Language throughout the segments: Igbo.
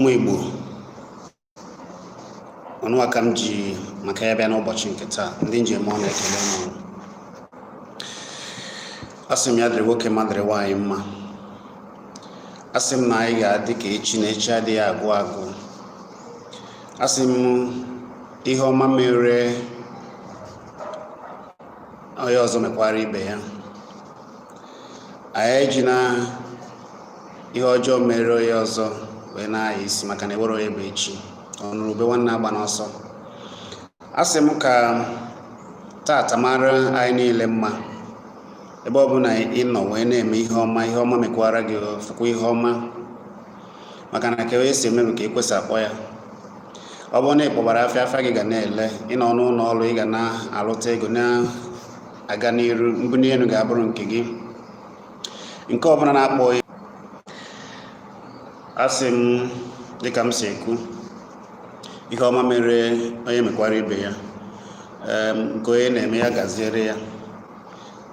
Ụmụ Igbo, ọnụwa ka m ji maka ya bịa n'ụbọchị nke taa. Ndị njem ọ na-ekele m. Asị m ya dịrị nwoke ma dịrị nwaanyị mma. Asị m na anyị ga-adị ka echi na echi adịghị agwụ agwụ. Asị m ihe ọma mere onye ọzọ mekwara ibe ya. Anyị eji na ihe ọjọọ mere onye ọzọ wee na-anya isi, maka na ewere onye bụ echi ọnụrụ ube nwanne agba n'ọsọ. Asị m ka tata mara anyị niile mma. Ebe ọ bụla ị nọ wee na-eme ihe ọma, ihe ọma mekwara gị, fụkwa ihe ọma, maka na ka onye si eme bụ ka ekwesị akpọ ya. Ọ bụrụ na ị kpọbara afịa, afịa gị ga na-ele. Ị nọ n'ụlọ ọrụ, ị ga na-alụta ego na-aga n'iru. Mbuli elu ga-abụrụ nke gị. Nke ọbụla na-akpọ, asị m, dịka m si ekwu, ihe ọma mere onye mekwara ibe ya. Nke onye na-eme, ya gaziere ya.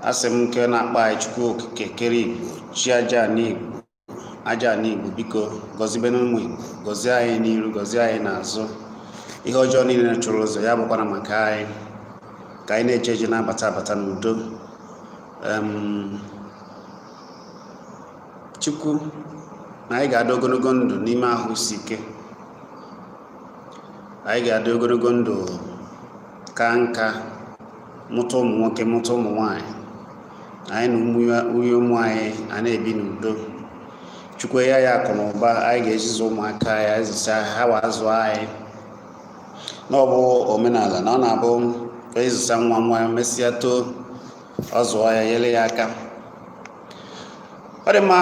Asị m nke na-akpa anyị, Chukwu Okike kere Igbo, chi aja ana Igbo, aja ana Igbo, biko gọzibena ụmụ Igbo, gọzie anyị n'iru, gọzie anyị n'azụ. Ihe ọjọọ niile chụrụ ụzọ ya bụkwara maka anyị, ka anyị na-eje eje, na-abata abata n'udo. Chukwu na anyị ga-adị ogologo ndụ n'ime ahụ isi ike. Anyị ga-adị ogologo ndụ, ka nka, mụta ụmụ nwoke, mụta ụmụ nwanyị. Anyị na nwunye ụmụ anyị a na-ebi n'udo. Chukwu ya ya akụ na ụba anyị ga-ejizi ụmụaka anyị azụsa ha wa azụ anyị. Na ọ bụ omenala na ọ na-abụ ịzụsa nwa nwa mesịa too, ọ zụọ ya, nyere ya aka. Ọ dị mma.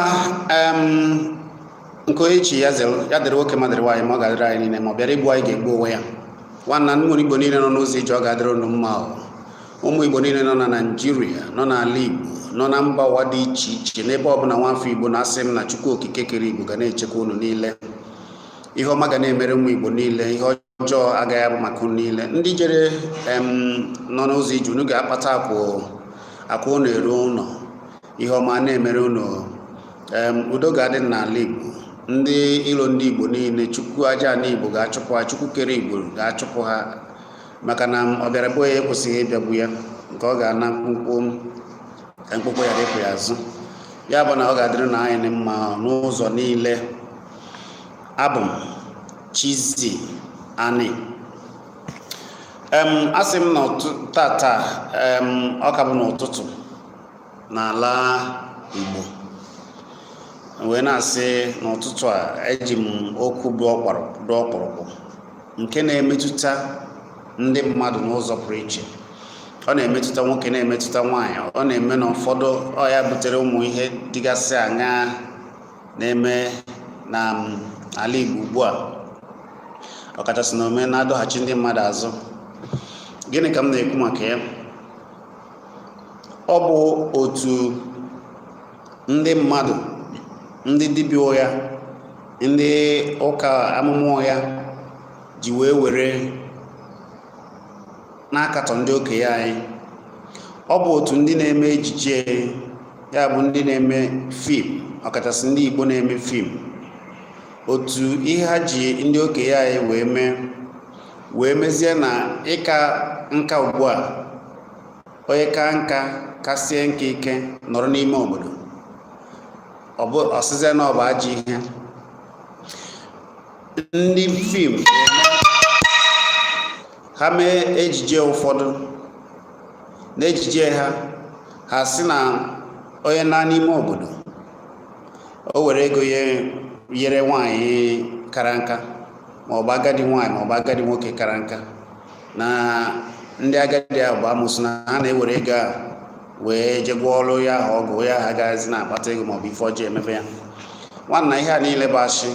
Nke onye chi ya zere, ya dịrị nwoke ma dịrị nwaanyị, ma ọ ga-adịrị anyị niile. Ma ọ bịara igbu anyị, ga-egbu onwe ya. Nwanna ụmụ Igbo niile nọ n'ụzọ ije, ọ ga-adịrị unu mma. Ụmụ Igbo niile nọ na Naịjirịa, nọ n'ala Igbo, nọ na mba ụwa dị iche iche, n'ebe ọbụla nwafọ Igbo na-asị m na Chukwu Okike kere Igbo ga na-echekwa unu niile. Ihe ọma ga na-emere ụmụ Igbo niile, ihe ọjọọ agaghị abụ maka unu niile. Ndị jere nọ n'ụzọ ije, unu ga-akpata akwụ, akwụ unu eruo ụlọ. Ihe ọma na-emere unu. Udo ga-adị n'ala Igbo. Ndị ilo ndị Igbo niile, Chukwu aja ana Igbo ga-achụpụ ha. Chukwu kere Igbo ga-achụpụ ha, maka na ọ bịara bụ ya ekwesịghị ịbịagbu ya. Nke ọ ga-ana mkpụmkpụ ka mkpụmkpụ ya dịpụ ya azụ. Ya bụ na ọ ga-adịrị na anyị mma n'ụzọ niile. Abụ m Chizzy Ani. Asị m na tata ọ ka bụ n'ụtụtụ n'ala Igbo, wee na-asị n'ụtụtụ a eji m okwu dị ọkpụrụkpụ nke na-emetụta ndị mmadụ n'ụzọ pụrụ iche. Ọ na-emetụta nwoke, na-emetụta nwaanyị. Ọ na-eme na ụfọdụ ọ ya butere ụmụ ihe dịgasị aṅaa na-eme na ala Igbo ugbu a, ọkachasị na ome na-adọghachi ndị mmadụ azụ. Gịnị ka m na-ekwu maka ya? Ọ bụ otu ndị mmadụ, ndị dibịa ụgha, ndị ụka amụma ụgha ji wee were na-akatọ ndị okenye anyị. Ọ bụ otu ndị na-eme ejije, ya bụ ndị na-eme fim, ọkachasị ndị Igbo na-eme fim, otu ihe ha ji ndị okenye anyị wee mee, wee mezie na ịka nka ugbu a. Onye ka nka, kasie nka ike, nọrọ n'ime obodo, ọ bụ ọsịzie na ọ bụ ajọ ihe. Ndị fim ha mee ejije ụfọdụ, n'ejije ha, ha sị na onye na n'ime obodo o were ego ya yere nwaanyị kara nka, maọbụ agadi nwaanyị, maọbụ agadi nwoke kara nka, na ndị agadi ahụ bụ amụsụ, na ha na-ewere ego a wee je gwọọ ọrụ ya ahụ, ọgwụ ya ahụ agaghịzi na-akpata ego, maọbụ ife ọjọọ emebe ya. Nwanna, ihe a niile bụ ashị.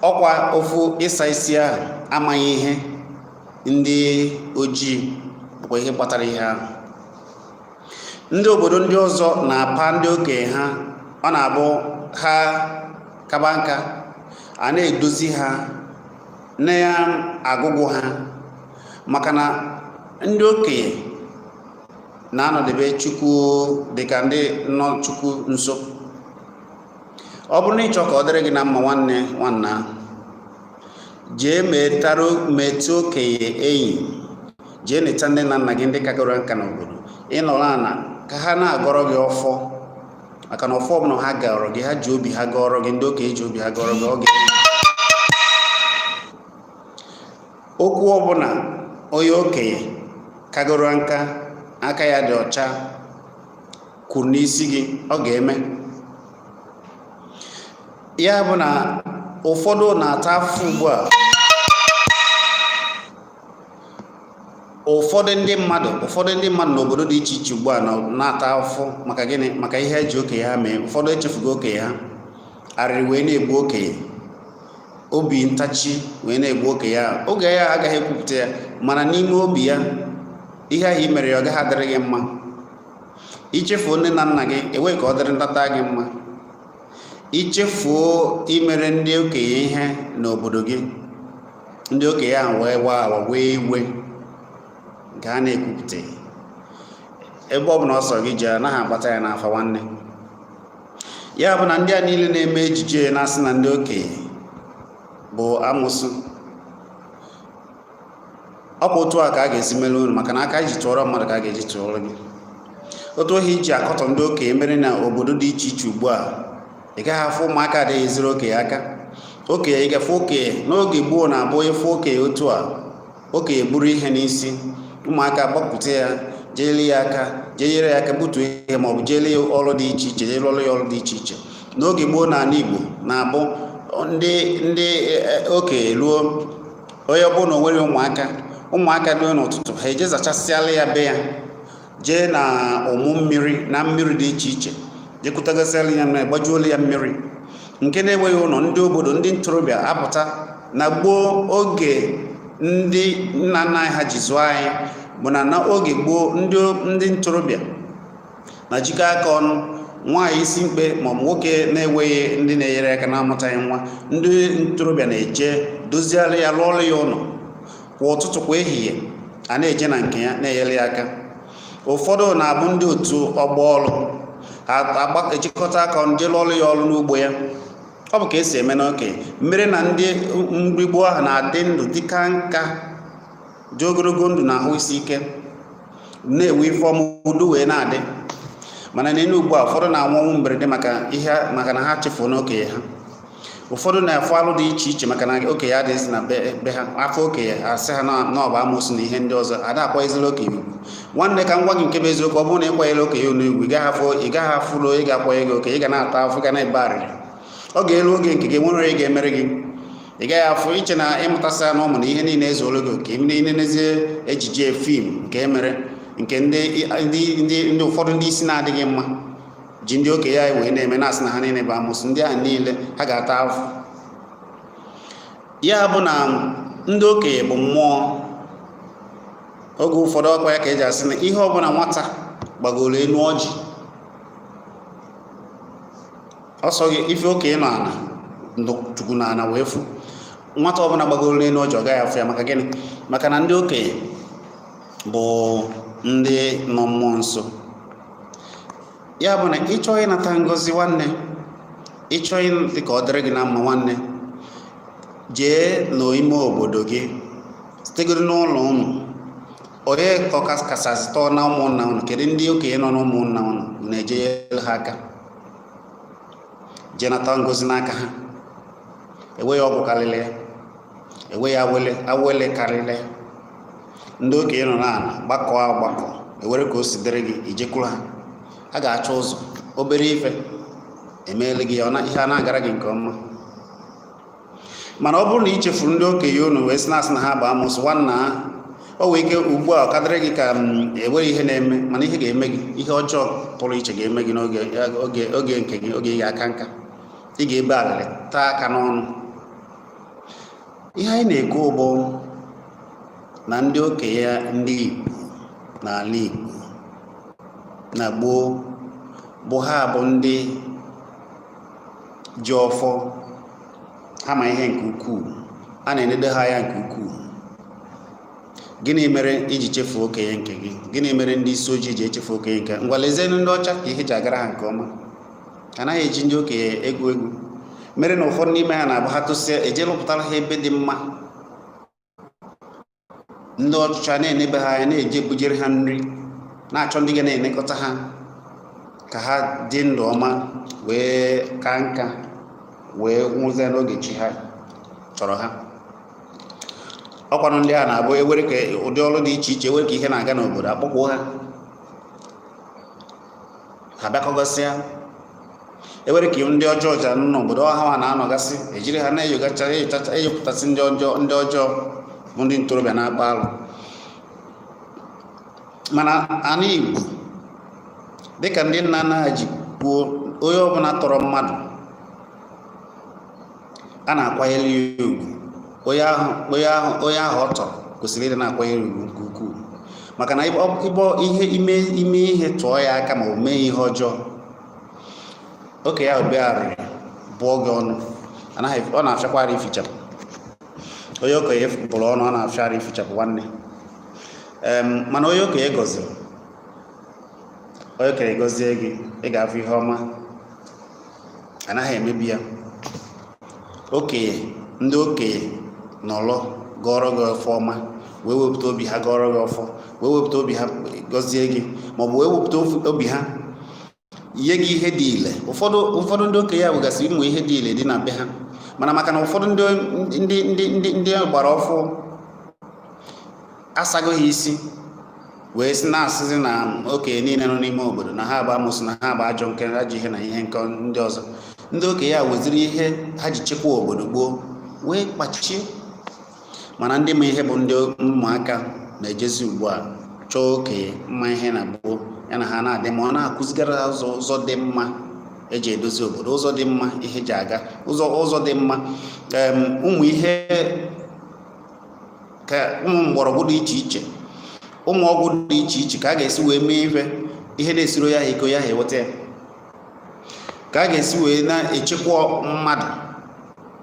Ọkwa ofu ịsa isi ahụ, amaghị ihe ndị ojii bụkwa ihe kpatara ihe ahụ. Ndị obodo ndị ọzọ na-apa ndị okenye ha. Ọ na-abụ ha kaba nka, a na-edozi ha, na-agụgụ ha, maka na ndị okenye na-anọdebe Chukwu dịka ndị nọ Chukwu nso. Ọ bụrụ na ịchọ ka ọ dịrị gị na mma, nwanne, nwanna, Jee metara metụ okenye enyi, jee neta nne na nna gị ndị kagoro nka n'obodo. Ịnọrọ ala ka ha na-agọrọ gị ọfọ, maka na ọfọ ọbụla ha gọrọ gị, ha ji obi ha gọrọ gị. Ndị okenye ji obi ha gọrọ gị, ọ ga okwu ọbụla onye okenye kagoro nka aka ya dị ọcha kwuru n'isi gị, ọ ga-eme. Ya bụ na ụfọdụ na-ata afụfụ ugbu a. Ụfọdụ ndị mmadụ n'obodo dị iche iche ugbu a na-ata afụfụ. Maka gịnị? Maka ihe eji okenye ha mee. Ụfọdụ echefugo okenye ha, arịrị wee na-egbu okenye, obi ntachi wee na-egbu okenye ahụ. Oge ya agaghị ekwupụta ya, mana n'ime obi ya, ihe ahụ i mere ya, ọ gaghị adịrị gị mma. Ichefuo nne na nna gị, enweghị ka ọ dịrị ntata gị mma. Ichefuo imere ndị okenye ihe n'obodo gị, ndị okenye ahụ wee waa awa, wee iwe nke a na-ekwupụta. Ebe ọ bụ na ọsọ gị ji, anaghị agbata ya n'afa nwanne. Ya bụ na ndị a niile na-eme ejije na-asị na ndị okenye bụ amụsụ, ọ bụ otu a ka a ga-esi mere unu, maka na aka iji tụọrọ mmadụ ka a ga-eji tụọrọ gị. Otu ohi iji akọtọ ndị okenye mere na obodo dị iche iche ugbu a, ị gaghị afụ ụmụaka adịghị eziri okenye aka. Okenye, ị gafe okenye n'oge gboo na-abụ ịfụ okenye otu a, okenye buru ihe n'isi, ụmụaka gbapụta ya, jeele ya aka, jenyere ya aka butuo ihe, maọbụ jeele ya ọrụ dị iche iche, jeele ọrụ ya ọrụ dị iche iche. N'oge gboo n'ala Igbo na-abụ ndị okenye ruo, onye ọ bụrụ na o nwere ụmụaka, ụmụaka dị n'ụtụtụ, ha eje zachasịala ya be ya, jee na ụmụ mmiri na mmiri dị iche iche, jekwutagasịala ya mmiri, gbajuola ya mmiri. Nke na-enweghị ụlọ, ndị obodo, ndị ntorobịa apụta. Na gboo, oge ndị nna nna anyị ha ji zụọ anyị bụ na n'oge gboo, ndị ntorobịa na-jikọ aka ọnụ, nwaanyị isi mkpe maọbụ nwoke na-enweghị ndị na-enyere aka, na-amụtaghị nwa, ndị ntorobịa na-eje doziara ya, lụọrọ ya ụlọ. Kwa ụtụtụ, kwa ehihie, a na-eje na nke ya na-enyere ya aka. Ụfọdụ na-abụ ndị otu ọgbọ ọrụ ha ejikọta aka ọnụ jee lụọrọ ya ọrụ n'ugbo ya. Ọ bụ ka esi eme n'okenye mmiri na ndị mgbigbo ahụ na-adị ndụ, dịka nka dị ogologo ndụ na ahụ isi ike, na-enwe ife ọma, udo wee na-adị. Mana n'elu ugbu a, ụfọdụ na-anwụ ọnwụ mberede maka ihe, maka na ha chefuo n'okenye ha. Ụfọdụ na-afụ alụ dị iche iche maka na okenye adịghịzi na be ha. Afọ okenye, asị ha na ọ bụ amoosu na ihe ndị ọzọ, ada akwanyezila okenye ugwu. Nwanne, ka m gwa gị nke bụ eziokwu: ọ bụrụ na ịkwanyere okenye unu ugwu, ị gaghị afụrụ onye ga-akwanye gị okenye. Ị ga na-ata afụ, ga na-ebe arịrị. Ọ ga-elu oge nke gị, nwere onye ga-emere gị. Ị gaghị afụ iche na ịmụtasị na ụmụ na ihe niile ezuola gị oke. N'ezie, ejije film nke emere, nke ndị ndị ndị ndị ụfọdụ ndị isi na-adịghị mma ji ndị okenye anyị wee na-eme, na-asị na ha niile bụ amụsụ, ndị ahụ niile ha ga-ata afụ. Ya bụ na ndị okenye bụ mmụọ. Oge ụfọdụ, ọkwa ya ka eji asị na ihe ọbụla nwata gbagoro elu ọjị, ọsọ gị ife okenye nọ ala chukwu na ana wee fụ. Nwata ọbụla gbagoro n'elu ọjị, ọ gaghị afụ ya. Maka gịnị? Maka na ndị okenye bụ ndị nọ mmụọ nso. Ya bụ na ịchọọ ịnata ngọzi, nwanne, ịchọọ dị ka ọ dịrị gị na mma, nwanne, jee n'ime obodo gị, sitegoro n'ụlọ unu. Onye kasasị tọọ na ụmụnna unu? Kedu ndị okenye nọ n'ụmụnna unu na-ejeyere ha aka? Jee nata ngọzi n'aka ha. Enweghị ọgwụ karịrị ya, enweghị awele awele karịrị ya. Ndị okenye nọ n'ala gbakọ agbakọ, ewere ka o si dịrị gị, ijekwuru ha. A ga-achọ ụzọ obere ife emeela gị ya, ihe a na-agara gị nke ọma. Mana ọ bụrụ na ị chefuru ndị okenye unu wee sị na asị na ha bụ amụsụ, nwanna, o nwee ike ugbu a ọ kadịrị gị ka enweghị ihe na-eme, mana ihe ga-eme gị, ihe ọjọọ pụrụ iche ga-eme gị n'oge oge oge nke gị, oge ị ga-aka nka, ị ga-ebe alịrị, taa aka n'ọnụ. Ihe anyị na-ekwu bụ na ndị okenye ndị Igbo n'ala Igbo na gboo bụ ha bụ ndị ji ọfọ ha, ma ihe nke ukwuu, a na-enedo ha anya nke ukwuu. Gịnị mere iji chefuo okenye nke gị? Gịnị mere ndị isi ojii ji echefu okenye nke? Ngwa, lezienụ ndị ọcha ka ihe ji agara ha nke ọma. Anaghị eji ndị okenye egwu egwu. Mere na ụfọdụ n'ime ha na-abụ ha tụsịa, eje lụpụtara ha ebe dị mma, ndị ọchịchị na-enebe ha anya, na-eje bujere ha nri, na-achọ ndị ga na-enekọta ha ka ha dị ndụ ọma wee ka nka wee nwụzie n'oge chi ha chọrọ ha. Ọkwanụ ndị a na-abụ ewere ka ụdị ọrụ dị iche iche, ewere ka ihe na-aga n'obodo, akpọkwuo ha, ha bịakọgasịa. Ewere ka ndị ọjọọ ji anọ n'obodo ọha ma na-anọgasị, ejiri ha na-enyogacha, enyochacha, enyopụtasị ndị ọjọọ, ndị ọjọọ bụ ndị ntorobịa na-akpa alụ. Mana ana Igbo, dịka ndị nna nna ha ji kwuo, onye ọbụla tọrọ mmadụ, a na-akwanyere ya ugwu. Onye ahụ ọ tọrọ kwesịrị ịdị na-akwanyere ugwu nke ukwuu, maka na ịbọ ihe ime ime ihe tụọ ya aka ma o mee ihe ọjọọ, oke ya bịarịrị bụọ gị ọnụ, anaghị ọ na-afịakwara ifichapụ. Onye okenye bụrụ ọnụ, ọ na-afịara ifichapụ, nwanne. Mana onye okenye gọziri, onye okenye gọzie gị, ị ga-afụ ihe ọma, anaghị emebi ya. Okenye, ndị okenye nọrọ gọrọ gị ọfọ ọma, wee wepụta obi ha gọrọ gị ọfọ, wee wepụta obi ha gọzie gị, maọbụ wee wepụta obi ha nye gị ihe dị ile. Ụfọdụ ndị okenye a bụgasịrị ịmụ ihe dị ile dị na be ha, mana maka na ụfọdụ ndị gbara ọfụ asago ha isi wee sị na-asịzi na okenye niile nọ n'ime obodo na ha bụ amụsụ, na ha bụ ajọ nke ajọ ihe na ihe nke ndị ọzọ. Ndị okenye a weziri ihe ha ji chekwa obodo gboo wee kpachie. Mana ndị ma ihe bụ ndị ụmụaka na-ejezi ugbu a chọọ okenye mma ihe na gboo ya na ha na-adị ma ọ na-akụzigara ha ụzọ dị mma eji edozi obodo, ụzọ dị mma ihe ji aga, ụzọ dị mma, ụmụ ihe ka ụmụ mgbọrọgwụ dị iche iche, ụmụ ọgwụ dị iche iche, ka a ga-esi wee mee ife ihe na-esiro ya iko ya ha eweta ya, ka a ga-esi wee na-echekwa mmadụ,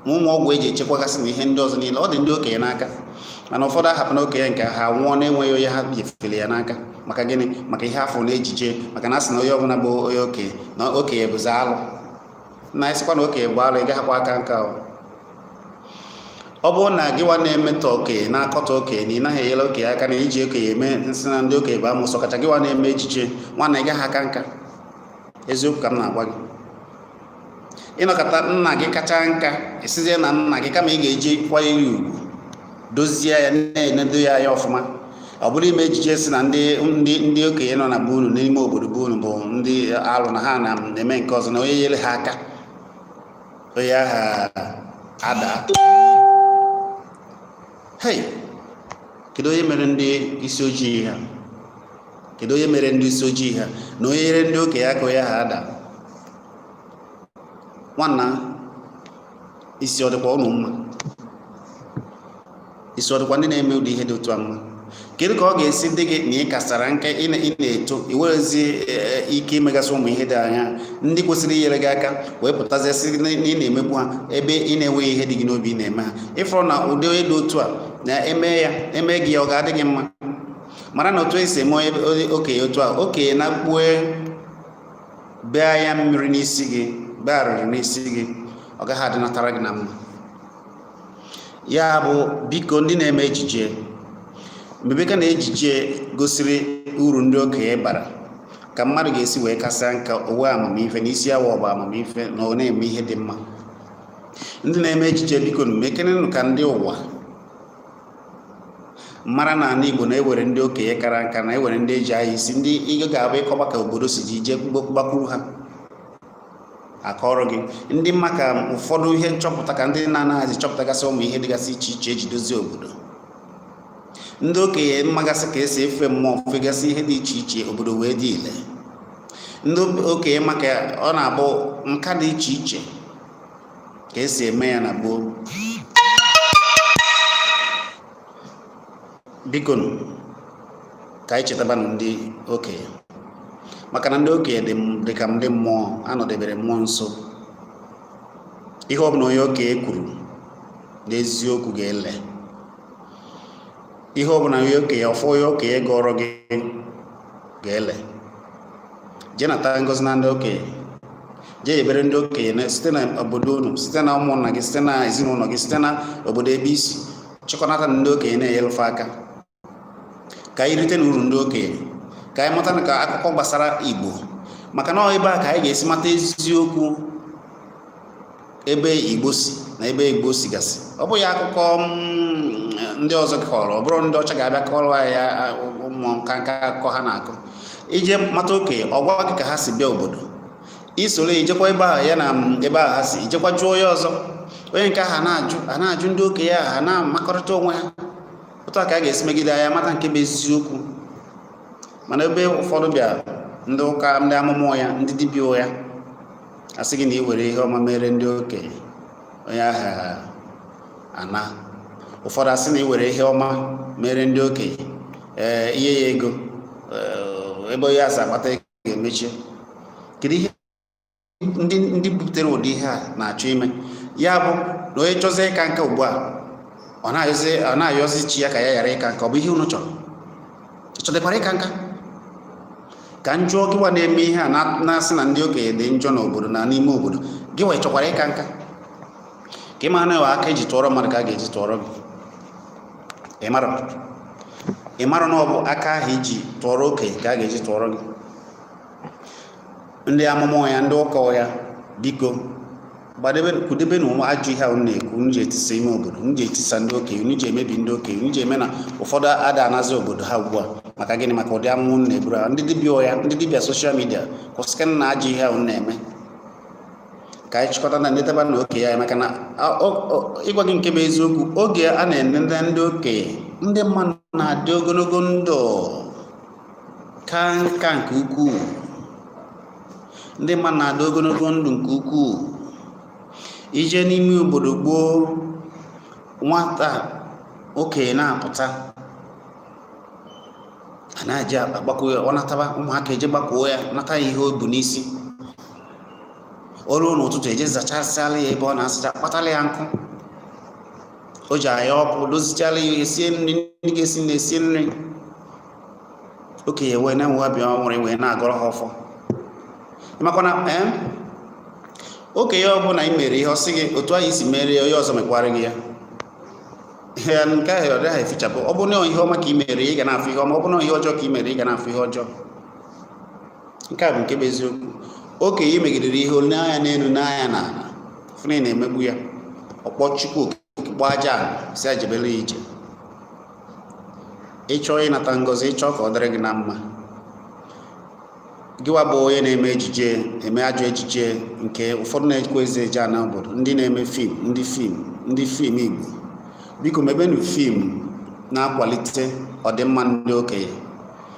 ma ụmụ ọgwụ eji echekwagasị na ihe ndị ọzọ niile. Ọ dị ndị okenye n'aka, mana ụfọdụ ahapụ na okenye nke ha nwụọ na-enweghị onye ha nyefere ya n'aka. Maka gịnị? Maka ihe afọ na ejije, maka na a sị na onye ọbụla bụ onye okenye na okenye bụzi alụ. Na ịsịkwa na okenye bụ alụ, ị gaghakwa aka nka. Ọ bụrụ na gị nwa na-emetọ okenye, na-akọta okenye, na ị naghị enyere okenye aka, na iji okenye eme nsị na ndị okenye bụ amụsọ kacha gị nwa na-eme ejije, nwana, ị gaghị aka nka. Eziokwu ka m na-agwa gị. Ịnọkọta nna gị kacha nka, esizie na nna gị, kama ị ga-eji kwanyere ya ugwu, dozie ya, na-enedo ya anya ọfụma, ọ bụrụ ime ejije si na ndị okenye nọ na be unu, n'ime obodo be unu, bụ ndị alụ, na ha na-eme nke ọzọ, na onye nyere ha aka, onye agha ada. Hei, kedu onye mere ndị isi ojii ha? Kedu onye mere ndị isi ojii ha na onye nyere ndị okenye aka, onye agha ada? Nwanna, isi ọ dịkwa ụnụ mma? Isi ọ dịkwa ndị na-eme ụdị ihe dị otu a mma? Kedu ka ọ ga-esi dị gị na ị kasara nke ị na-eto, ị werezi ike imegasị ụmụ ihe dị anya, ndị kwesịrị inyere gị aka wee pụtazie sị na ị na-emegbu ha, ebe ị na-enweghị ihe dị gị n'obi ị na-eme ha? Ịfụrụ na ụdị onye dị otu a na-eme ya eme gị ya, ọ ga-adị gị mma? Mara na otu esi eme onye okenye otu a, okenye na-akpue bee anya mmiri n'isi gị, bee arịrị n'isi gị, ọ gaghị adịnatara gị na mma. Ya bụ, biko, ndị na-eme ejije, mebeka na ejije gosiri uru ndị okenye bara, ka mmadụ ga-esi wee kasịa nka owe amamife na isi awa ọ bụ amamife na ọ na-eme ihe dị mma. Ndị na-eme ejije, biko, mekenenụ ka ndị ụwa mara na ala Igbo na-ewere ndị okenye kara nka, na-ewere ndị eji anya isi, ndị ị ga-abụ ịkọba ka obodo si ji jee gbakwuru ha akọrọ gị, ndị mma ka ụfọdụ ihe nchọpụta, ka ndị na-anaghịzi chọpụtagasị ụmụ ihe dịgasị iche iche eji dozie obodo. Ndị okenye mmagasị ka esi efe mmụọ, fegasị ihe dị iche iche, obodo wee dị ile. Ndị okenye maka ọ na-abụ nka dị iche iche ka esi eme ya na gboo. Biko, ka anyị chetabanụ ndị okenye, maka na ndị okenye dị ka ndị mmụọ anọdebere mmụọ nso. Ihe ọbụla onye okenye kwuru n'eziokwu ga-ele. Ihe ọbụla onye okenye, ọfọ onye okenye gọrọ gị ga-ele. Jee nata ngọzi na ndị okenye. Jee yebere ndị okenye site na obodo unu, site na ụmụnna gị, site na ezinụlọ gị, site na obodo ebe isi chịkọnata ndị okenye na-enyelụfe aka, ka anyị rite n'uru ndị okenye, ka anyị mata ka akụkọ gbasara Igbo, maka na ọ ebe a ka anyị ga-esi mata eziokwu ebe Igbo si na ebe Igbo sigasị. Ọ bụghị akụkọ ndị ọzọ kọrọ, ọ bụrụ ndị ọcha ga-abịa kọrọ anyị ya, ụmụ nka nka akụkọ ha na-akọ. Ije mata okenye, ọ gwa gị ka ha si bịa obodo, isoro ijekwa ebe ahụ ya na ebe ahụ ha si, ijekwa jụọ onye ọzọ, onye nke ahụ na-ajụ, a na-ajụ ndị okenye ahụ, ha na-amakọrịta onwe ha. Otu a ka a ga-esi megide anya mata nke bụ eziokwu. Mana ebe ụfọdụ bịa, ndị ụka, ndị amụma ya, ndị dibịa ụgha, asị gị na ị were ihe ọma mere ndị okenye, onye ahụ ana. Ụfọdụ asị na ị were ihe ọma mere ndị okenye, ee, ihe ya ego, ebe onye asa akpata ego ga-emechie. Kedu ihe ndị butere ụdị ihe a na-achọ ime? Ya bụ na onye chọzie ịka nka ugbu a, ọ na-ayọzi chi ya ka ya ghara ịka nka. Ọ bụ ihe unu chọrọ? Chọdịkwara ịka nka? Ka m jụọ gịwa na-eme ihe a, na-asị na ndị okenye dị njọ n'obodo na n'ime obodo, gị wee chọkwara ịka nka? Ka ị mara na aka eji tụọrọ mmadụ ka a ga-eji tụọrọ gị. Ị mara na ọ bụ aka ahụ iji tụọrọ okenye ka a ga-eji tụọrọ gị. Ndị amụma ya, ndị ụka ya, biko gbadebe, kwudebe na ụmụ ajọ ihe ahụ na-ekwu. Unu ji etisa ime obodo, unu ji etisa ndị okenye, unu ji emebi ndị okenye, unu ji eme na ụfọdụ ada anazi obodo ha ugbu a. Maka gịnị? Maka ụdị amụma unu na-eburu ha. Ndị dibịa ụgha, ndị dibịa social media, kwụsịkana na ajọ ihe ahụ na-eme, ka anyị chịkọta na ndetaba na okenye anyị. Maka na ịgwa gị nke bụ eziokwu, oge a na-enete ndị okenye, ndị mmadụ na-adị ogologo ndụ ka nka nke ukwuu. Ndị mmadụ na-adị ogologo ndụ nke ukwuu. Ije n'ime obodo gboo, nwata okenye na-apụta, a na-eji agbakọ ya, ọ nataba, ụmụaka eje gbakwuo ya, nata ya ihe o bu n'isi. O ruo n'ụtụtụ, eje zachasịala ya ebe ọ na-asacha, kpatala ya nkụ o ji anya ọkụ, dozichala ya ihe, sie nri. Ndị ga-esi nri esi nri. Okenye wee na-enwe obi ọnwụrụ, wee na-agọrọ ha ọfọ. Makwa na ee, okenye ọbụla ị mere ihe, ọ sị gị otu ahụ isi mere ya, onye ọzọ mekwara gị ya. Ihe nke ahụ ọ dịghị efichapụ. Ọ bụrụ na ihe ọma ka ị mere, ị ga na-afụ ihe ọma. Ọ bụrụ na ihe ọjọọ ka ị mere, ị ga na-afụ ihe ọjọọ. Nke a bụ nke bụ eziokwu. Okenye ị megidere ihe, olu n'anya n'elu, n'anya n'ala, fụ na ị na-emegbu ya, ọkpọ Chukwu Okike, kpọọ aja ala, si ajebere ya ije. Ịchọọ ịnata ngọzi, ịchọọ ka ọ dịrị gị na mma, gịwa bụ onye na-eme ejije, eme ajọ ejije nke ụfọdụ na-ekwe eze eje ana obodo, ndị na-eme film, ndị film Igbo, biko mebenu film na-akwalite ọdịmma ndị okenye,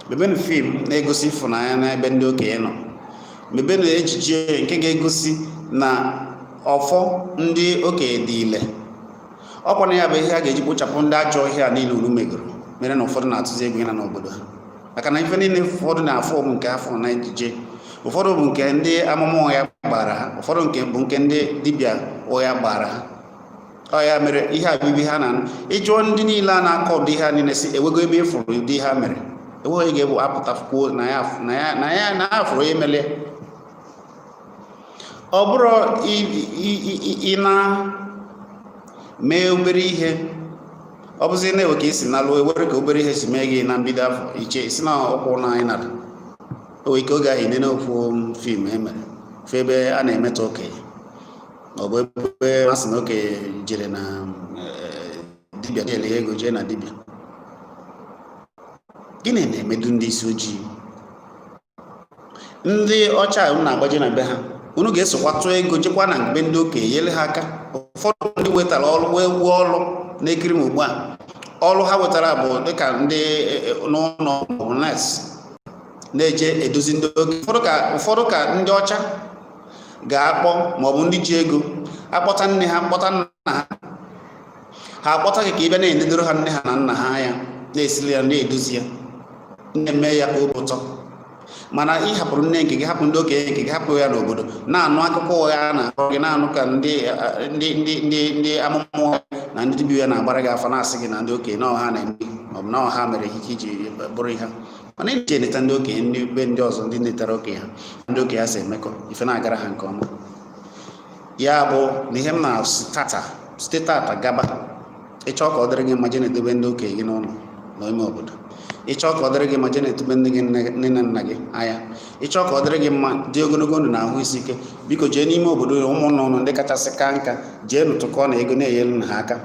mebenu film na-egosi ịfụnanya n'ebe ndị okenye nọ, mebenu ejije nke ga-egosi na ọfọ ndị okenye dị ile. Ọkwa na ya bụ ihe a ga-eji kpochapụ ndị ajọ ihe a niile unu megoro, mere na ụfọdụ na-atụzi egwu ịna n'obodo ha, maka na ife niile ụfọdụ na-afụ bụ nke afọ na ejije, ụfọdụ bụ nke ndị amụma ụgha gbara ha, ụfọdụ nke bụ nke ndị dibịa ụgha gbara ha. Ọ ya mere ihe a bụ ha na ịjụọ ndị niile a na-akọ ụdị ihe a niile, si ewego ebe ị fụrụ ụdị ihe ha mere, enweghị onye ga-ebu apụta kwuo na ya na ya na ya na ya fụrụ onye mere ya. Ọ bụrụ ị na mee obere ihe, ọ bụzi na-ewe ka isi nalụ, ewere ka obere ihe si mee gị na mbido afọ, iche si na ọkwụ na anyị nara o nwere ike oge ahụ inene ofu film e mere fụ ebe a na-emetọ okenye, maọbụ ebe a sị na okenye jere na dibịa jele ego, jee na dibịa. Gịnị na-emedu ndị isi ojii? Ndị ọcha unu na-agbaje na be ha, unu ga-esokwa tụọ ego jekwa na be ndị okenye, nyere ha aka. Ụfọdụ ndị wetara ọrụ wee wuo ọrụ na-ekiri m ugbu a, ọrụ ha wetara bụ dịka ndị n'ụlọ maọbụ nurse na-eje edozi ndị okenye. Ụfọdụ ka ndị ọcha ga-akpọ, maọbụ ndị ji ego akpọta nne ha, kpọta nna ha, ha akpọta gị ka ị bịa na-enedoro ha nne ha na nna ha anya, na-esili ya, na-edozi ya, na-eme ya obi ụtọ. Mana ị hapụrụ nne nke gị, hapụ ndị okenye nke gị, hapụ ya n'obodo, na-anụ akụkọ ụgha a na-akọ gị, na-anụ ka ndị amụma ụgha na ndị dibịa ya na-agbara gị afa, na-asị gị na ndị okenye na ọha na-eme, maọbụ na ọha mere ihe iji bụrụ ihe. Mana eji eneta ndị okenye, ndị be ndị ọzọ, ndị netara okenye ha, ndị okenye ha si emekọ ife na-agara ha nke ọma. Ya bụ na ihe m na-asị tata, site tata gaba, ịchọọ ka ọ dịrị gị mma, jee na-edobe ndị okenye gị n'ụlọ n'ime obodo. Ịchọọ ka ọ dịrị gị mma, jee na-etube ndị gị nne na nna gị anya. Ịchọọ ka ọ dịrị gị mma, dị ogologo ndụ na ahụ isi ike, biko jee n'ime obodo, ụmụnna ụnụ ndị kachasị ka nka, jee nụtụkọ na ego na-enyelu ha aka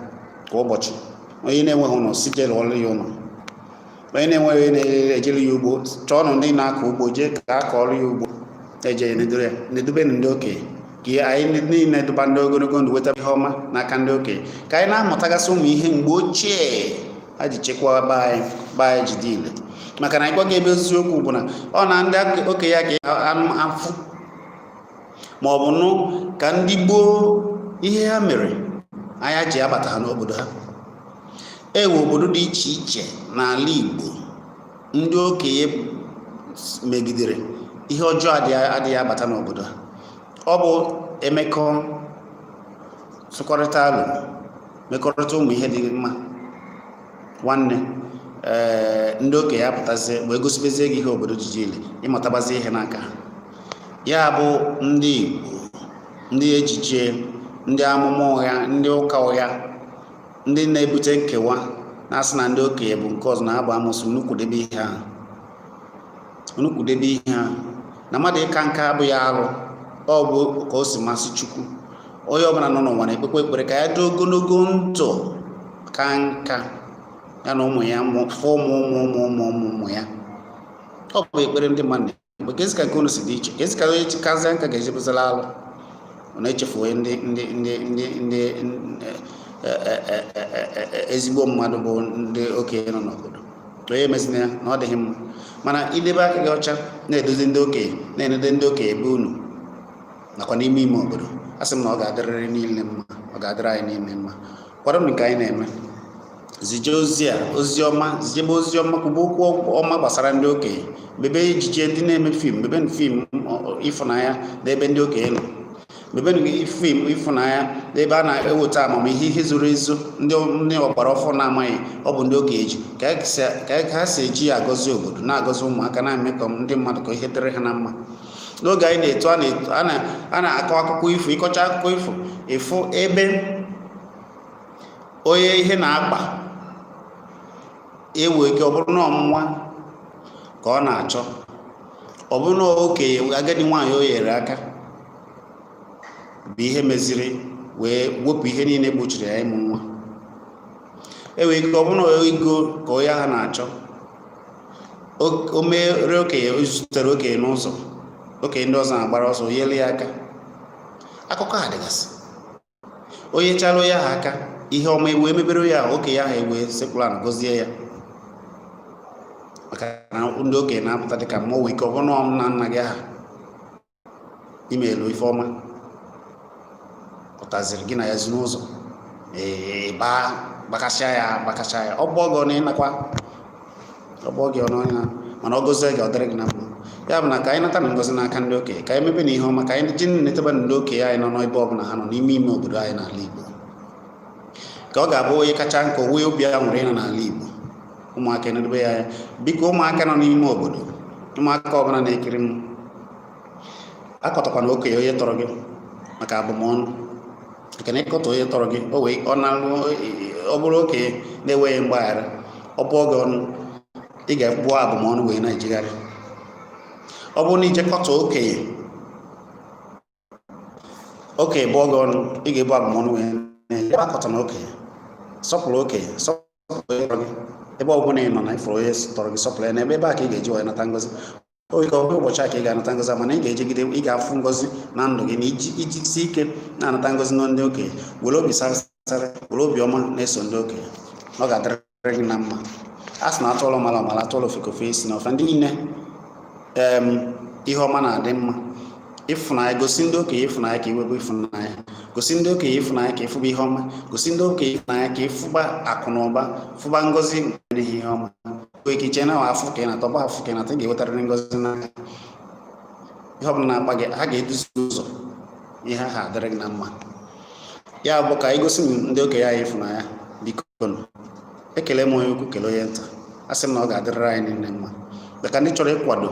kwa ụbọchị. Onye na-enweghị ụlọ, si jee lụọrọ ya ụlọ. Onye na-enweghị onye na-ejere ya ugbo, chọọnụ ndị na-akọ ugbo, jee ka a kọọrọ ya ugbo, eje ya nedube ndị okenye, ka anyị niile duba ndị ogologo ndụ, weta ihe ọma n'aka ndị okenye, ka anyị na-amụtagasị ụmụ ihe mgbe ochie ha ji chekwaa be anyị, be anyị ji dị ile. Maka na anyị gwa gị ebe eziokwu bụ na ọ na ndị okenye ya ka anụ afụ ma ọ bụ nụ ka ndị gboo ihe ha mere anya ji abata ha n'obodo ha. Ewe obodo dị iche iche n'ala Igbo, ndị okenye megidere ihe ọjọọ adịghị abata n'obodo ha. Ọ bụ emekọ, tụkọrịta alụ, mekọrịta ụmụ ihe dị mma nwanne. Ee, ndị okenye apụtazie wee gosibezie gị ihe obodo jiji ile, ịmụtabazie ihe n'aka ha. Ya bụ ndị Igbo, ndị ejije, ndị amụma ụgha, ndị ụka ụgha, ndị na-ebute nkewa, na-asị na ndị okenye bụ nke ọzọ na-abụ amụsụ, unu kwudebe ihe ahụ, unu kwudebe ihe ahụ na mmadụ ịka nka abụghị arụ. Ọ bụ ka o si masị Chukwu. Onye ọbụla nọ n'ụwa na-ekpekwa ekpere ka ya dị ogologo ndụ, ka nka ya na ụmụ ya fụ ụmụ ụmụ ụmụ ụmụ ụmụ ụmụ ya. Ọ bụ ekpere ndị mmadụ na-ekpe. Kezi ka nke unu si dị iche? Kezi ka onye kazie nka ga-eji bụzala alụ? Ọ na-echefu onye ndị ndị ndị ndị ndị ezigbo mmadụ bụ ndị okenye nọ n'obodo. Onye emezina ya na ọ dịghị mma. Mana idebe aka gị ọcha, na-edozi ndị okenye, na-enede ndị okenye ebe unu nakwa n'ime ime obodo, a sị m na ọ ga-adịrịrị niile mma, ọ ga-adịrị anyị niile mma. Kwado nke anyị na-eme, zije ozi a, ozi ọma, zijebe ozi ọma, kwuba okwu ọma gbasara ndị okenye. Mebe ejije, ndị na-eme fim, mebe fim ịfụnanya n'ebe ndị okenye nọ. Mebe fim ịfụnanya n'ebe a na-eweta amamihe, ihe zoro ezo ndị ọgbara ọfọ na-amaghị. Ọ bụ ndị okenye ji ka ha si eji ya agọzi obodo, na-agọzi ụmụaka, na-eme ka ndị mmadụ ka ihe dịrị ha na mma. N'oge anyị na-eto, a na-akọ akụkọ ifo. Ịkọcha akụkọ ifo, ịfụ ebe onye ihe na-akpa ewe ike, ọ bụrụ na ọnwa ka ọ na-achọ, ọ bụrụ na okenye agadi nwaanyị o nyere aka bụ ihe meziri wee wepụ ihe niile gbochiri ya ịmụ nwa. Enwere ike ọ bụrụ na ego ka onye ahụ na-achọ, o mere okenye, o zutere okenye n'ụzọ, okenye ndị ọzọ na-agbara ọsọ, o nyere ya aka. Akụkọ a dịgasị. Onye chara onye ahụ aka, ihe ọma ewee mebere onye ahụ, okenye ahụ ewee sekpụrụ ana gọzie ya, maka na ndị okenye na-apụta dịka mmụọ. Nwee ike ọ bụrụ na nna nna gị ahụ imeelu ife ọma pụtaziri gị na ya zi n'ụzọ, ee, baa gbakasịa ya, gbakasịa ya, ọ bụ ọgọ na ịnakwa, ọ bụ gị ọnụ ọnya, mana ọ gọzie gị, ọ dịrị gị na mma. Ya bụ na ka anyị nata na ngọzi n'aka ndị okenye, ka anyị mebe na ihe ọma, ka anyị ji netaba ndị okenye anyị nọ n'ebe ọbụla ha nọ n'ime ime obodo anyị n'ala Igbo, ka ọ ga-abụ onye kacha nka onwe obi a nwere ịnọ n'ala Igbo. Ụmụaka enedebe ya anya, biko. Ụmụaka nọ n'ime obodo, ụmụaka ọbụla na-ekiri m, akọtakwana okenye onye tọrọ gị maka abụmọnụ, maka na ịkọta onye tọrọ gị, o wee ọ na-alụ, ọ bụrụ okenye na-enweghị mgbaghara, ọ bụọ gị ọnụ, ị ga-abụọ abụmọnụ wee na-ejegharị. Ọ bụrụ na ijekọta okenye, okenye bụọ gị ọnụ, ị ga-ebu abụmọnụ wee na-eje. Akọta na okenye, sọpụrụ okenye, sọpụrụ onye tọrọ gị. Ebe ọ bụla ị nọ na ịfụrụ onye tọrọ gị, sọpụrụ ya. N'ebe ebe a ka ị ga-eji wee nata ngọzi. Oge ka ọ bụrụ ụbọchị a ka ị ga-anata ngọzi, mana ị ga-ejigide, ị ga-afụ ngọzi na ndụ gị na iji si ike na-anata ngọzi na ndị okenye. Were obi sara, were obi ọma na-eso ndị okenye, ọ ga-adịrị gị na mma. A sị na atụọlụ mara ọmara, atụọlụ ofekofe isi na ọfa. Ndị niile ihe ọma na-adị mma. Ịfụnanya, gosi ndị okenye ịfụnanya ka iwebe ịfụnanya. Gosi ndị okenye ịfụnanya ka ịfụba ihe ọma. Gosi ndị okenye ịfụnanya ka ịfụba akụ na ụba, fụba ngọzi nke ihe ọma. Nwee ike iche na afụ ka ị na-atọ bụ afụ ka ị na-atọ, ị ga-enwetarịrị ngọzi n'aka. Ihe ọbụla na-akpa gị, ha ga-eduzi ụzọ ihe ahụ adịrị gị na mma. Ya bụ ka anyị gosi ndị okenye anyị ịfụnanya, biko. Ekele m onye ukwu, kelee onye nta. A sị m na ọ ga-adịrịrị anyị niile mma. Maka ndị chọrọ ịkwado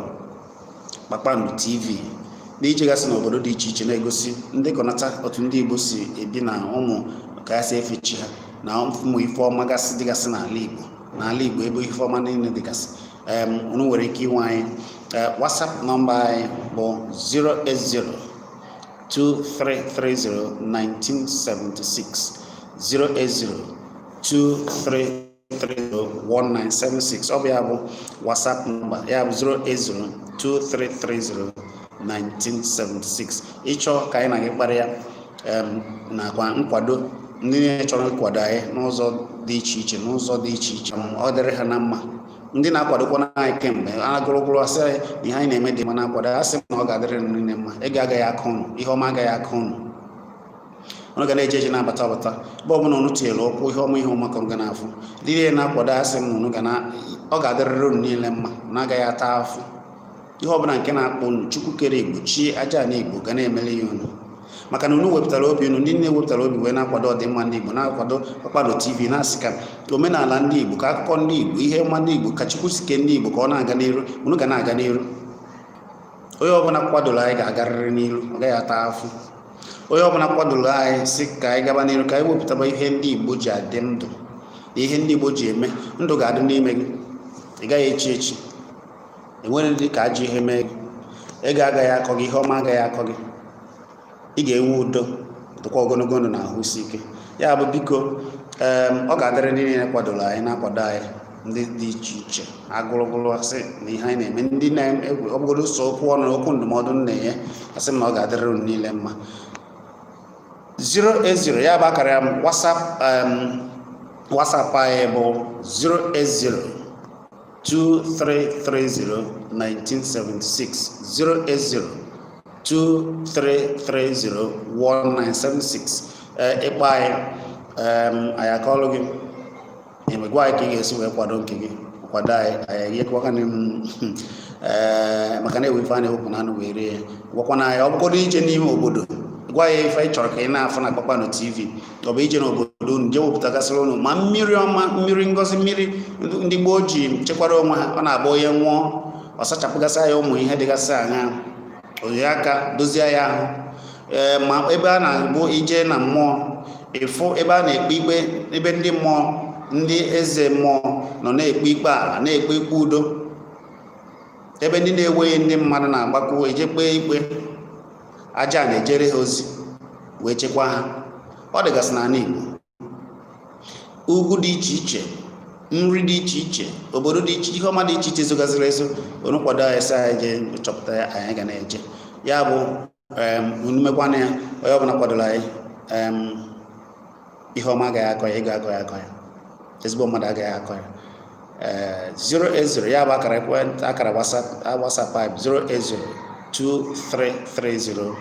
Kpakpando TV na ijegasị n'obodo dị iche iche na-egosi ndị kọnata otu ndị Igbo si ebi na ụmụ ka ya si efe chi ha na ụmụ ife ọma gasị dịgasị n'ala Igbo, ebe ife ọma niile dịgasị, unu nwere ike inwe anyị. WhatsApp nọmba anyị bụ 080 2330 1976, 080 2330 1976. Ọ bụ ya bụ WhatsApp nọmba ya, bụ 080 2330 1976. Ịchọ ka anyị na gị kparịa nakwa nkwado, ndị niile chọrọ ịkwado anyị n'ụzọ dị iche iche, ọ dịrị ha na mma. Ndị na-akwadokwana anyị kemgbe agụrụgụrụ, asị anyị na ihe anyị na-eme dị mma, na-akwado, asị m na ọ ga-adịrị unu niile mma. Ego agaghị aka unu, ihe ọma agaghị aka unu. Unu ga na-eje eje, na-abata abata. Ebe ọbụla unu tinyere ụkwụ, ihe ọma, ihe ọma ka unu ga na-afụ. Ndị niile na-akwado, asị m na unu ga na ọ ga-adịrịrị unu niile mma na agaghị ata afụ. Ihe ọbụla nke na-akpọ unu, Chukwu kere Igbo, chi aja na Igbo ga na-emere ya unu, maka na unu wepụtara obi unu. Ndị na-ewepụtara obi wee na-akwado ọdịmma ndị Igbo, na-akwado Kpakpando TV, na-asị ka omenala ndị Igbo, ka akụkọ ndị Igbo, ihe ọma ndị Igbo, ka Chukwu si kee ndị Igbo, ka ọ na-aga n'iru. Unu ga na-aga n'iru. Onye ọbụla kwadoro anyị ga-agarịrị n'iru, ọ gaghị ata afụ. Onye ọbụla kwadoro anyị si ka anyị gaba n'iru, ka anyị wepụtaba ihe ndị Igbo ji adị ndụ na ihe ndị Igbo ji eme ndụ, ga-adị n'ime gị. Ị gaghị echi echi, enwere ndị ka ajọ ihe mee gị. Ego agaghị akọ gị, ihe ọma agaghị akọ gị. Ị ga-enwe udo, dịkwa ogologo ndụ na ahụ isi ike. Ya bụ, biko, ọ ga-adịrị ndị niile kwadoro anyị, na-akwado anyị, ndị dị iche iche agụrụgụrụ, asị na ihe anyị na-eme, ndị na-egwe ọ bụgodo sọ okwu ọnụ na okwu ndụmọdụ m na-enye, asị m na ọ ga-adịrị unu niile mma. 080, ya bụ akara WhatsApp, WhatsApp anyị bụ 080 2330 1976, 080 2330 1976. Ee, ịkpọ anyị, anyị akọọlụ gị, gwa anyị ka ị ga-esi wee kwado nke gị, kwado anyị. Anyị enyekwana m, ee, maka na ewe ife a na-ewepụ na anụ wee rie ya. Gwakwana anyị, ọ bụgodo ije n'ime obodo, gwa ya ife ị chọrọ ka ị na-afụ na Kpakpando TV. Ọ bụ ije n'obodo unu, jee wepụtagasịrị unu ma mmiri ọma, mmiri ngozi, mmiri ndị gboo ji chekwara onwe ha. Ọ na-abụ onye nwụọ, ọ sachapụgasị ya ụmụ ihe dịgasị aṅa, oyi aka dozie ya ahụ. Ee, ma ebe a na-abụ ije na mmụọ, ịfụ ebe a na-ekpe ikpe, ebe ndị mmụọ, ndị eze mmụọ nọ na-ekpe ikpe ala, na-ekpe ikpe udo, ebe ndị na-enweghị ndị mmadụ na-agbakọ eje kpee ikpe, aja na-ejere ha ozi wee chekwaa ha. Ọ dịgasị n'ala Igbo, ugwu dị iche iche, nri dị iche iche, obodo dị iche, ihe ọma dị iche iche zogaziri ezo. Unu kwado anyị, sị anyị jee chọpụta ya, anyị ga na-eje. Ya bụ, unu mekwana ya. Onye ọbụla kwadoro anyị, ihe ọma agaghị akọ ya, ego akọ ya, akọ ya, ezigbo mmadụ agaghị akọ ya. Ee, 080, ya bụ akara ekwentị, akara WhatsApp anyị 080 2330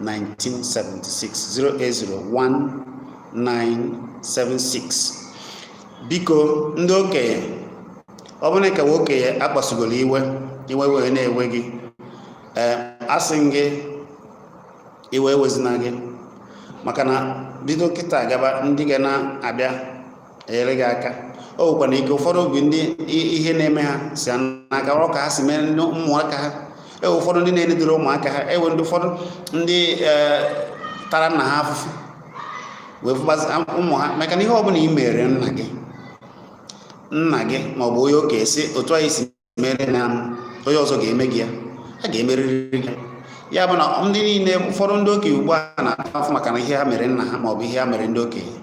1976, 080 1976. Biko, ndị okenye, ọ bụrụ na ka okenye akpasugoro iwe, iwe wee na-ewe gị, ee, asị m gị, iwe ewezina gị, maka na bido kịta gaba, ndị ga na-abịa enyere gị aka. O nwekwana ike ụfọdụ obi ndị ihe na-eme ha si n'aka ọrụ ka ha si mee ndị ụmụaka ha. Ewe ụfọdụ ndị na-enedoro ụmụaka ha, ewe ndị ụfọdụ ndị tara nna ha afụfụ wee fụbazi ụmụ ha, maka na ihe ọbụla i mere nna gị, nna gị ma ọ bụ onye okenye, si otu anyị si mere na onye ọzọ ga-eme gị ya, a ga-emerịrị gị ya. Bụ na ndị niile, ụfọdụ ndị okenye ugbu a na-ata afụ maka na ihe ha mere nna ha ma ọ bụ ihe ha mere ndị okenye.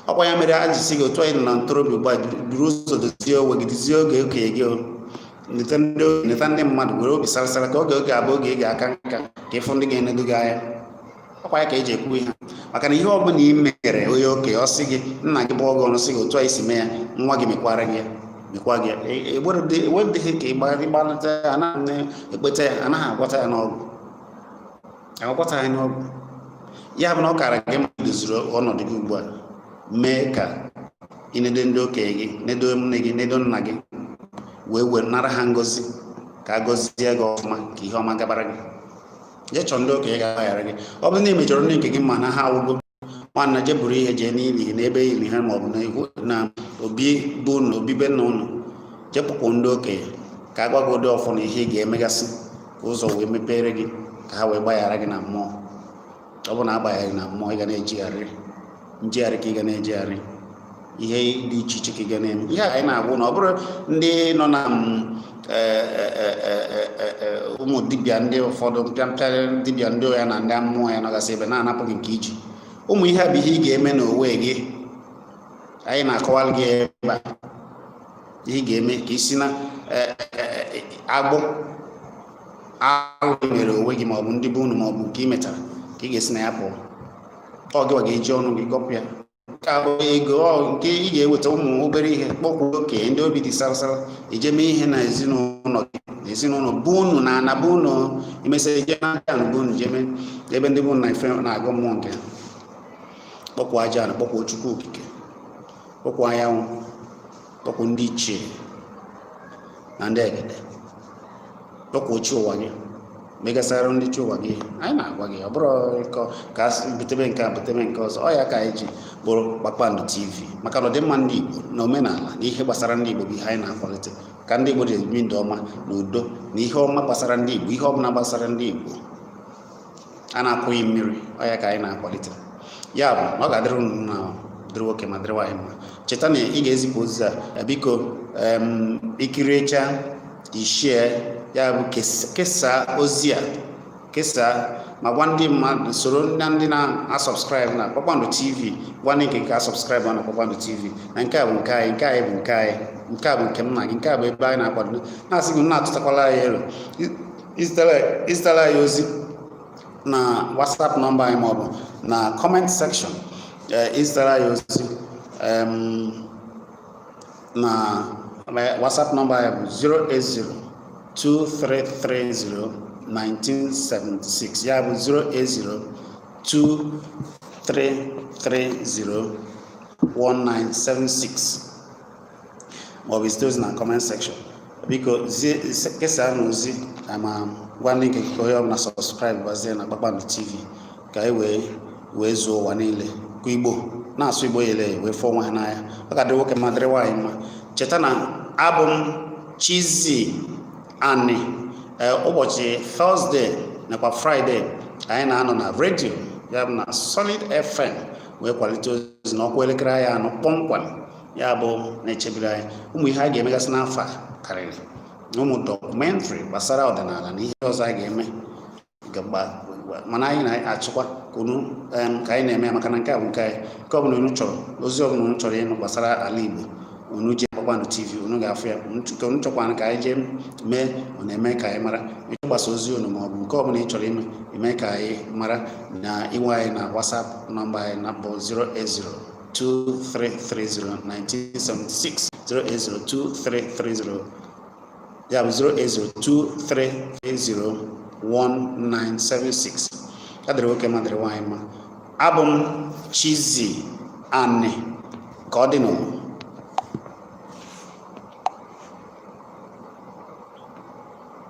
Ọkwa ya mere a ji sị gị, otu anyị nọ na ntorobịa ugbu a, buru ụzọ dozie onwe gị, dozie oge okenye gị, o neta ndị okenye, neta ndị mmadụ, were obi sarasara ka oge oge abụ oge ị ga-aka nka, ka ịfụ ndị ga-enedo gị anya. Ọkwa ya ka eji ekwu ihe, maka na ihe ọbụla ị mere onye okenye, ọ sị gị nna gị bụ ọgọ ọnụ, sị gị otu anyị si mee ya, nwa gị mekwara gị ya, mekwa gị ya. Ewedịghị ka ịgbalịta ya, anaghị ekpeta ya, anaghị agwọta ya n'ọgwụ, agwọta ya n'ọgwụ. Ya bụ na ọ kara gị ma doziri ọnọdụ gị ugbu a, mee ka ị nedo ndị okenye gị, nedo nne gị, nedo nna gị, wee wee nara ha ngọzi, ka a gọzie gị ọfụma, ka ihe ọma gabara gị. Jee chọọ ndị okenye ga-agbaghara gị. Ọ bụrụ na ị mejọrọ ndị nke gị ma na ha awụgo nwanna, jee buru ihe jee n'ili, n'ebe ili ha, maọbụ na obi bụ na obibe nna ụnụ, jee kpọpụ ndị okenye. Ka a gwa gị ụdị ọfọ na ihe ị ga-emegasị ka ụzọ wee mepere gị, ka ha wee gbaghara gị na mmụọ. Ọ bụ na agbaghara gị na mmụọ, ị ga na-ejigharị njegharị, ka ị ga na-ejegharị ihe dị iche iche ka ị ga na-eme. Ihe a anyị na-agwụ na ọ bụrụ ndị nọ na ụmụ dibịa, ndị ụfọdụ mpịampịa dibịa, ndị ya na ndị mmụọ ya nọgasị ebe na-anapụ gị nke iji. Ụmụ ihe a bụ ihe ị ga-eme n'onwe gị. Anyị na-akọwara gị ebe a ihe ị ga-eme ka isi na agbụ alụ mere onwe gị, maọbụ ndị be unu, maọbụ nke ị metara, ka ị ga-esi na ya pụọ. Ọ gịwa ga-eji ọnụ gị gọpụ ya. Nke a bụ ego ọ nke ị ga-eweta, ụmụ obere ihe, kpọkwuo okenye, ndị obi dị sarasara, ije mee ihe na ezinụlọ gị, na ezinụlọ bụ unu, na ana bụ unu. Imesịa, ije na aja bụ unu, jeme ebe ndị bụ na ife na-agụ mmụọ nke ha. Kpọkwuo aja na kpọkwuo Chukwu Okike, kpọkwuo anyanwụ, kpọkwuo ndị ichie na ndị egede, kpọkwuo chi ụwa gị, megasara ndị chi ụwa gị. Anyị na-agwa gị, ọ bụrụ ịkọ ka a sị butebe nke a, butebe nke ọzọ. Ọ ya ka anyị ji bụrụ Kpakpando TV, maka na ọdịmma ndị Igbo na omenala na ihe gbasara ndị Igbo bụ ihe anyị na-akwalite, ka ndị Igbo ji ebi ndụ ọma na udo, na ihe ọma gbasara ndị Igbo, ihe ọbụla gbasara ndị Igbo a na-akwụghị mmiri. Ọ ya ka anyị na-akwalite. Ya bụ na ọ ga-adịrị unu na dịrị nwoke ma dịrị nwaanyị mma. Cheta na ị ga-ezipụ ozi a, biko. Ikiriecha, ishie ya, bụ kesaa ozi a, kesaa ma gwa ndị mmadụ, soro na ndị na-asubscribe na Kpakpando TV. Gwa ndị nke nke asubscribe na Kpakpando TV, na nke a bụ nke anyị, nke anyị bụ nke anyị, nke a bụ nke m na gị, nke a bụ ebe anyị na-akwado. Na-asị gị na-atụtakwala anyị ero, izitara anyị ozi na WhatsApp nọmba anyị, maọbụ na comment section, izitara anyị ozi na WhatsApp nọmba anyị bụ 080 2330 1976. Ya bụ 080 2330 1976, maọbụ izite ozi na comment section. Biko kesaa na ozi ma gwa ndị nke ka onye ọbụla subscribe gbazie na Kpakpando TV, ka anyị wee zuo ụwa niile, ka Igbo na-asụ Igbo yele wee fụọ onwe ha n'anya. Ọ ga-adịrị nwoke mma, dịrị nwaanyị mma. Cheta na abụ m Chizzy Ani. Ụbọchị Thursday nakwa Friday, anyị na-anọ na redio, ya bụ na Solid FM, wee kwalite ozi na ọkwa elekere anyị 4 kpọmkwem. Ya bụ na-echebiri anyị ụmụ ihe a ga-emegasị n'afọ a karịrị ụmụ documentary gbasara ọdịnala na ihe ọzọ anyị ga-eme. Mana anyị na-achịkwa ka unu ka anyị na-eme ya, maka na nke a bụ nke anyị. Nke ọbụla unu chọrọ, ozi ọbụla unu chọrọ ịnụ gbasara ala Igbo, unu jee Kpakpando TV, unu ga-afụ ya. Nke unu chọkwana ka anyị jee mee, ọ na-eme ka anyị mara. Ịgbasa ozi unu, ma ọ bụ nke ọbụla ị chọrọ ime, eme ka anyị mara na inwe anyị na WhatsApp nọmba anyị na bụ 080 2330 1976, 0802330, ya bụ 08023301976. Ya dịrị nwoke ma dịrị nwaanyị mma. Abụ m Chizzy Ani. Ka ọ dị n'ụwa.